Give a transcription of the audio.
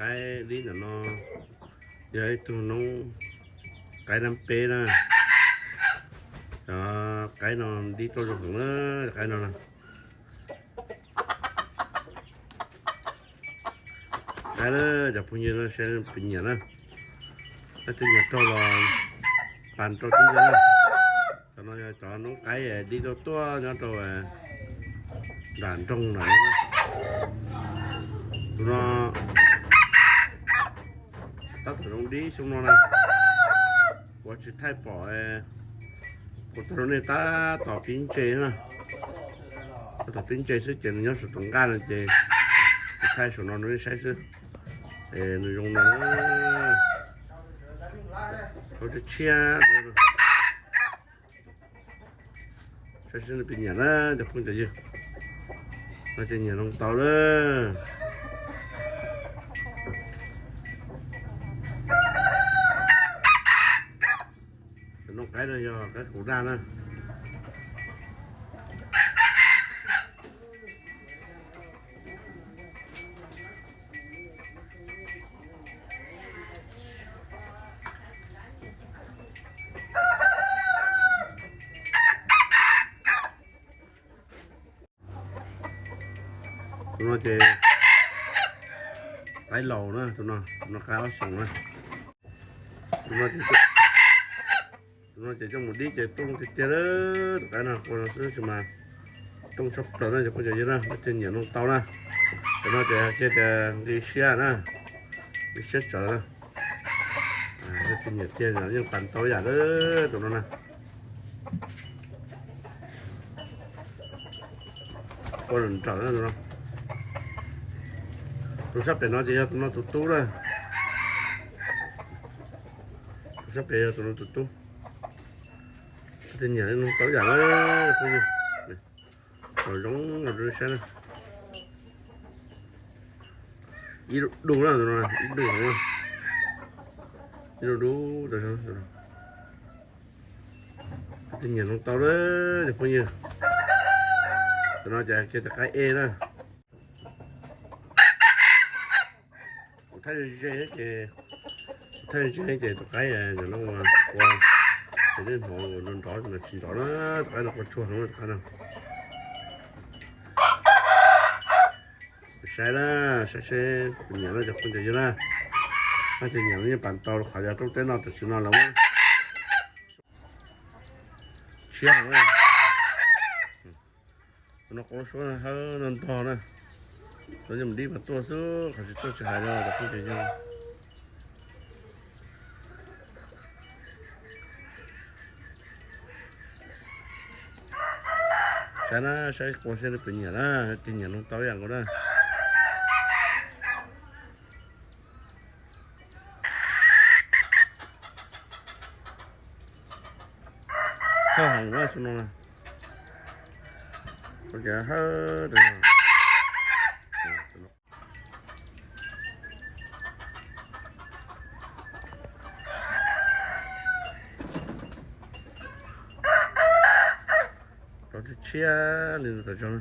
Qaib dib ntawm no yog ib tug noob qaib dab peb na. Cov qaib no dib tuaj zoo heev na, cov qaib no na. Qaib na, cov phooj ywg no saib pes nyiam na. Leej twg nyiam raug los pas rau tib ntawd na. Cov no yog cov noob qaib dib tuaj tuaj nyob rau nram nroog ntawm no. Tus no tab tom zoo dib xyoo no na. Kuv tsis thaij pom, kuv thaij rau nej tab tom pib ntse na. Tab tom pib ntse xwb ces nws nyob saum tus nqaj no ces kuv thaij saum no rau nej saib xwb. Es nws zoo no na. Tau tshiab tshiab. Saib seb nej puas nyiam na cov phooj cov ywg. No ces nyiam no tau lawm. Cov noob qaib no yog qaib qus daj na. Tus no ces qaib laus na, tus no, tus no qaib ob xyoos na. Tus no ces coj mus dib ces tooj tiag tiag, tus qaib no qua no xwb tsis mas tooj tshaj plaws na cov phooj cov ywg na, leej twg nyiam no tau na. Tus no ces hais kiag tias nqi siab na, nqi siab tsawv na. Leej twg nyiam tiag yeej pas tau yam lawm tus no na. Qua nrawm na tus no. Tus sab pem no ces yog tus no tus tub na. Tus sab pem yog tus no tus tub. Leej twg nyiam no tau yam lawm phooj ywg. Los zoo no rau nej saib na. Ib lub dub na tus no, ib lub dub, ib lub dub. Leej twg nyiam no tau lawm cov phooj ywg. Tus no ces kiag tus qaib ej na. Kuv thaij ze ces, kuv thaij ze ces tus qaib no ua, ces nej hnov nrov nrov no tsis nrov na, tus qaib no qua tsuag no tus qaib no. Saib na, saib seb puas nyiam na cov phooj cov ywg na. Leej twg nyiam no yeej pas tau qhov yog rooj teb no tam sim no los tshiab heev na. Tus no qoob suab hawb no ntog na. Tus no mus dib mas tuaj xwb, qhov tsis tuaj tsis hais no cov phooj cov ywg. Saib na, saib qua seb nej puas nyiam na, tus nyiam no tau yam nkaus na. Thawj heev na xyoo no na. Rov tshiab li no tas zog.